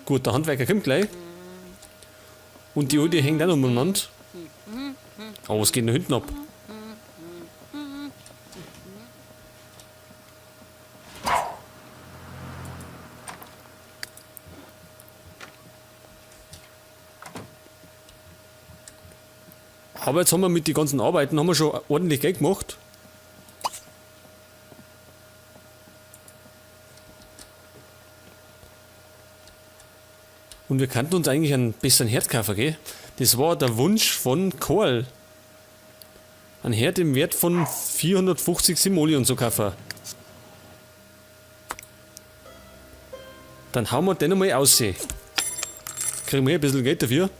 Gut, der Handwerker kommt gleich. Und die Alte hängt auch noch umeinander. Aber was geht denn da hinten ab? Aber jetzt haben wir mit den ganzen Arbeiten haben wir schon ordentlich Geld gemacht. Und wir könnten uns eigentlich einen besseren Herd kaufen, gell? Das war der Wunsch von Karl. Ein Herd im Wert von 450 Simoleon zu kaufen. Dann hauen wir den einmal aus. Kriegen wir hier ein bisschen Geld dafür.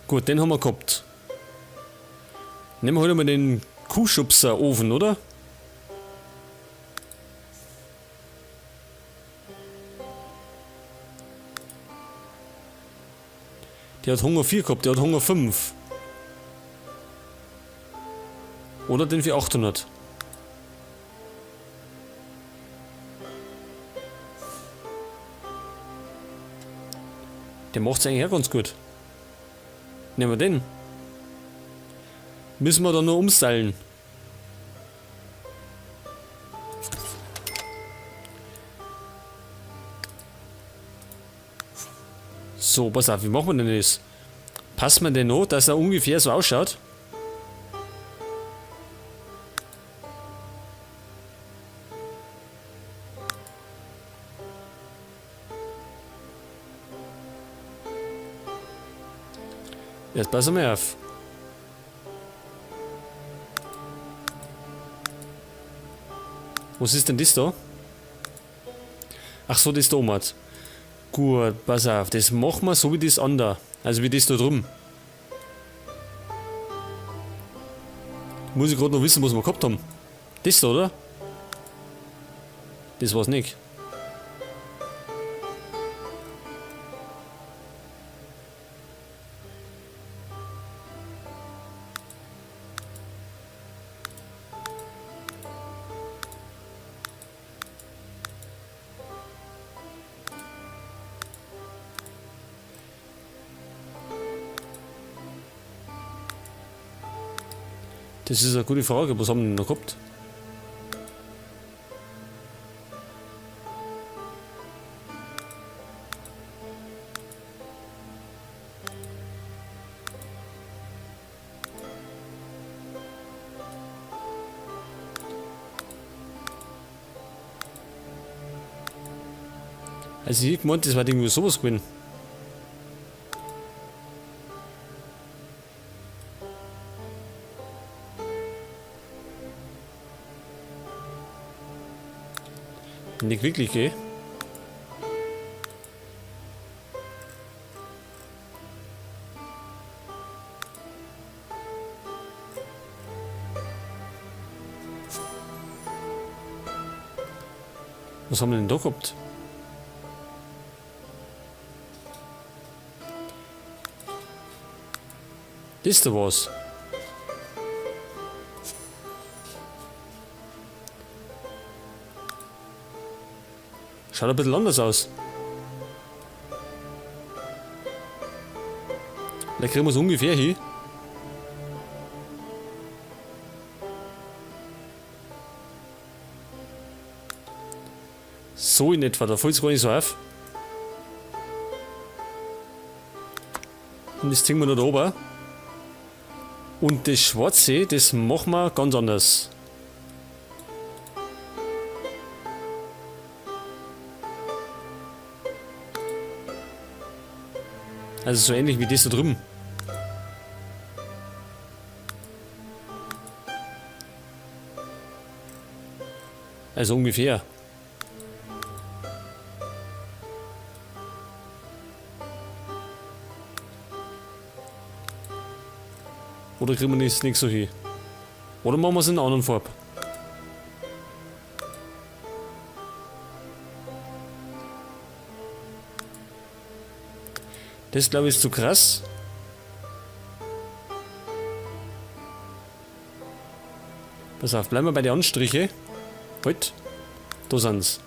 Gut, den haben wir gehabt. Nehmen wir heute mal den Kuhschubser-Ofen, oder? Der hat Hunger 4 gehabt, der hat Hunger 5. Oder den für 800. Der macht's eigentlich auch ganz gut. Nehmen wir den. Müssen wir da nur umstylen. So, pass auf, wie machen wir denn das? Passt man denn noch, dass er ungefähr so ausschaut? Jetzt pass mal auf. Was ist denn das da? Ach so, das da oben. Gut, pass auf, das machen wir so wie das andere. Also wie das da drüben. Muss ich gerade noch wissen, was wir gehabt haben. Das da, oder? Das war's nicht. Das ist eine gute Frage. Was haben wir denn noch gehabt? Also ich gemeint, das war irgendwie sowas gewesen. Nicht wirklich, gell? Was haben wir denn da gehabt? Das da was. Schaut ein bisschen anders aus. Da kriegen wir es ungefähr hin. So in etwa, da fällt es gar nicht so auf. Und das ziehen wir noch da oben. Und das Schwarze, das machen wir ganz anders. Also so ähnlich wie das da drüben. Also ungefähr. Oder kriegen wir das nicht so hin? Oder machen wir es in einer anderen Farbe? Das glaube ich ist zu krass. Pass auf, bleiben wir bei den Anstriche. Halt. Da sind's.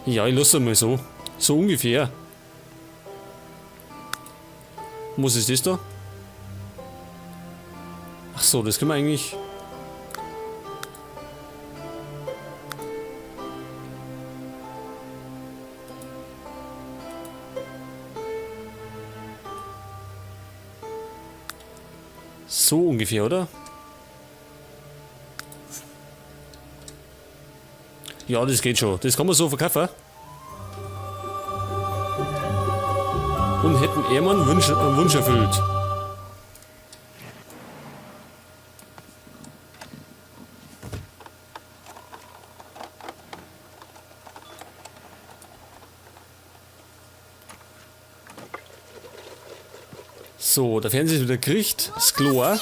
Ja, ich lasse mal so. So ungefähr. Was ist das da? Ach so, das können wir eigentlich... So ungefähr, oder? Ja, das geht schon. Das kann man so verkaufen. Und hätten Ehrmann einen Wunsch erfüllt. So, der Fernseher ist wieder gekriegt. Das Klo auch.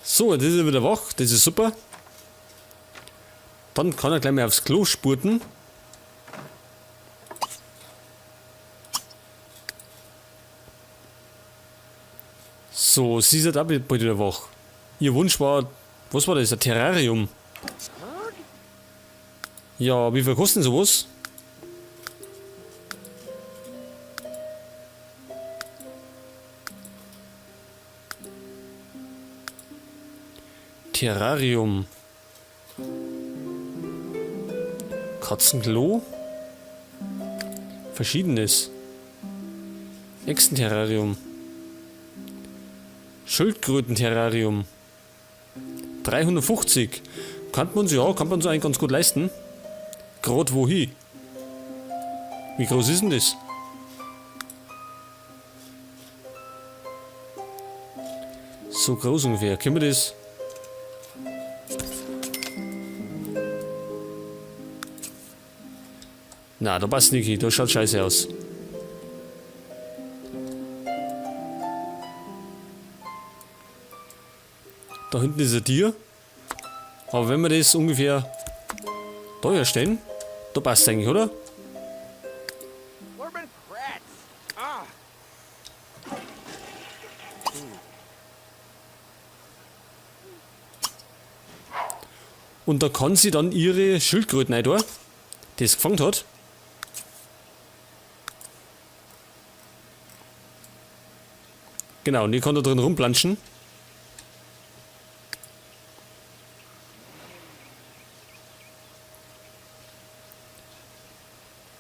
So, jetzt ist er wieder wach, das ist super. Dann kann er gleich mal aufs Klo spurten. So, sie ist ja da bald wieder wach. Ihr Wunsch war, was war das? Ein Terrarium. Ja, wie viel kostet denn sowas? Terrarium. Katzenklo. Verschiedenes. Echsenterrarium. Schildkrötenterrarium. 350. Kann man sich, ja, kann man sich eigentlich ganz gut leisten. Grad wohin? Wie groß ist denn das? So groß ungefähr. Können wir das? Na, da passt nicht hin. Da schaut scheiße aus. Da hinten ist ein Tier. Aber wenn wir das ungefähr da herstellen, da passt es eigentlich, oder? Und da kann sie dann ihre Schildkröten rein tun, die es gefangen hat. Genau, und die kann da drin rumplanschen.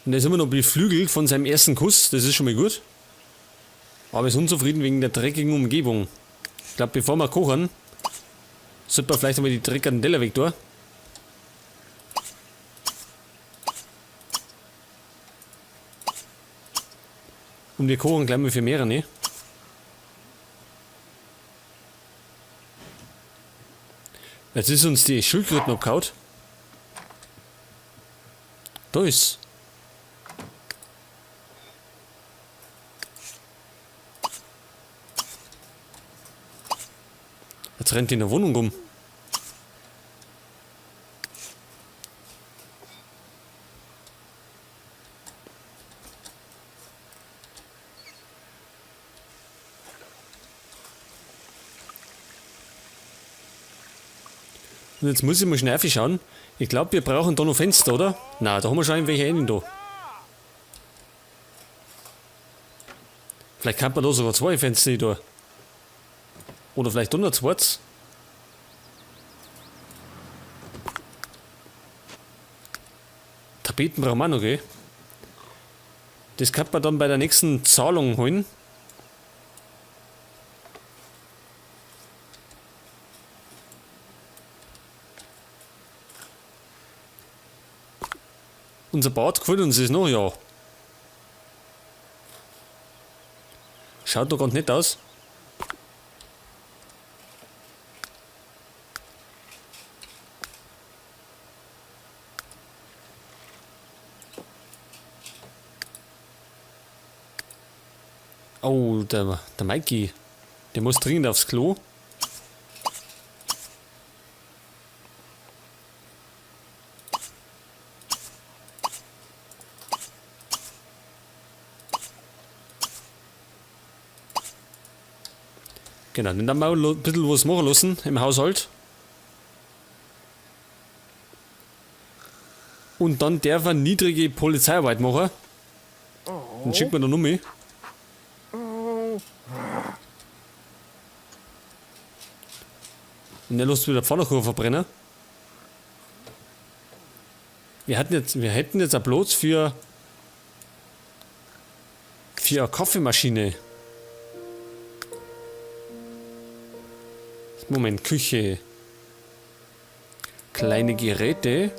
Und er ist immer noch beflügelt von seinem ersten Kuss, das ist schon mal gut. Aber ist unzufrieden wegen der dreckigen Umgebung. Ich glaub, bevor wir kochen, sollte man vielleicht einmal die dreckigen Teller weg tun. Und wir kochen gleich mal für mehrere, ne? Jetzt ist uns die Schildkröten abgehauen. Da ist. Jetzt rennt die in der Wohnung rum. Und jetzt muss ich mal schnell schauen. Ich glaub, wir brauchen da noch Fenster, oder? Na, da haben wir schon welche rein da. Vielleicht kann man da sogar zwei Fenster da. Oder vielleicht doch noch zweites. Tapeten brauchen wir auch noch, gell? Das kann man dann bei der nächsten Zahlung holen. Unser Bad gefällt uns das noch, ja. Schaut doch ganz nett aus. Oh, der Mikey. Der muss dringend aufs Klo. Genau, den dann mal ein bisschen was machen lassen im Haushalt. Und dann darf er niedrige Polizeiarbeit machen. Dann schickt man da noch mehr. Und er lässt wieder Pfannkuchen verbrennen. Wir hätten jetzt einen Platz für eine Kaffeemaschine. Moment, Küche. Kleine Geräte.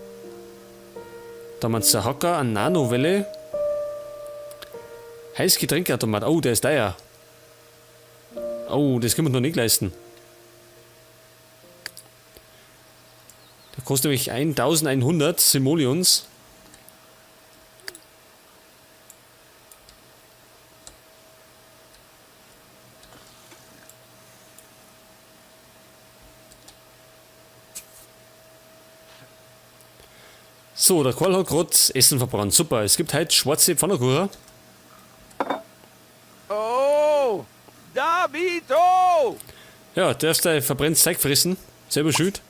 Da haben wir einen Hacker, eine Nanowelle. Heißgetränkeautomat. Oh, der ist teuer. Oh, das können wir uns noch nicht leisten. Der kostet nämlich 1100 Simoleons. So, der Karl hat grad Essen verbrannt. Super, es gibt heute schwarze Pfannkuchen. Oh, Davito! Ja, darfst du verbrenntes Zeug fressen. Selber schuld.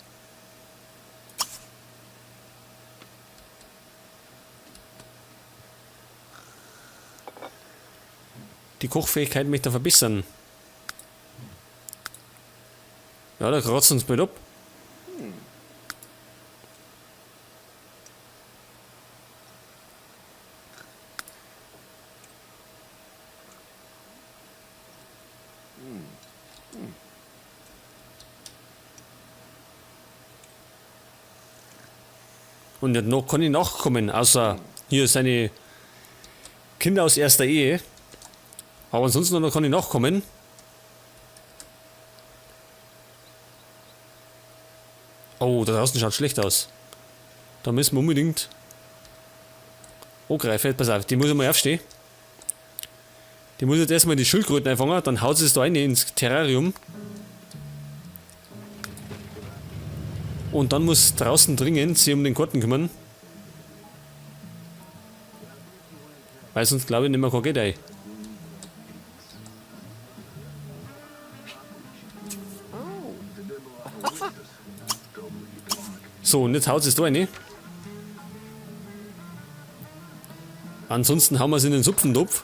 Die Kochfähigkeit möchte er verbessern. Ja, da kratzt uns bald ab. Und noch kann ich nachkommen, außer hier seine Kinder aus erster Ehe. Aber ansonsten noch kann ich nachkommen. Oh, da draußen schaut schlecht aus. Da müssen wir unbedingt angreifen. Pass auf, die muss ich mal aufstehen. Die muss jetzt erstmal die Schildkröten einfangen, dann haut sie es da rein ins Terrarium. Und dann muss draußen dringend sie um den Garten kümmern. Weil sonst glaube ich nicht mehr kein Geld ein. So, und jetzt haut es da rein. Ansonsten hauen wir es in den Supfentopf.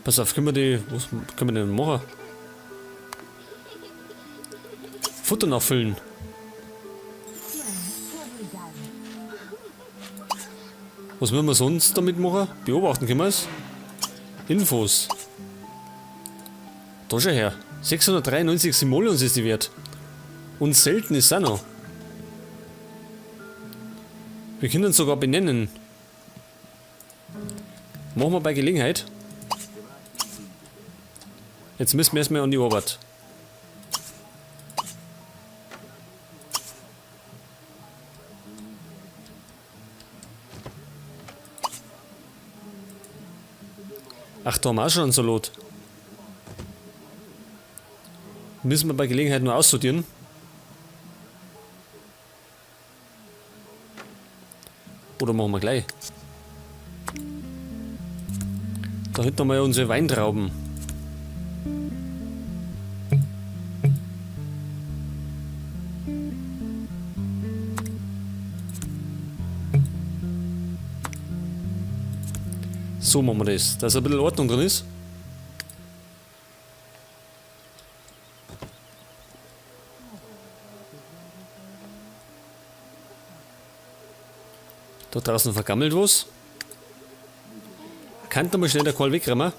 Pass auf, können wir die. Was können wir denn machen? Futter nachfüllen. Was müssen wir sonst damit machen? Beobachten können wir es. Infos. Da schau her. 693 Simoleons ist die wert. Und selten ist es auch noch. Wir können uns sogar benennen. Machen wir bei Gelegenheit. Jetzt müssen wir erstmal an die Arbeit. Ach, da haben wir auch schon einen Salat. Müssen wir bei Gelegenheit nur aussortieren. Oder machen wir gleich. Da hinten haben wir ja unsere Weintrauben. So machen wir das, dass ein bisschen Ordnung drin ist. Da draußen vergammelt was. Kann da mal schnell der Karl wegräumen?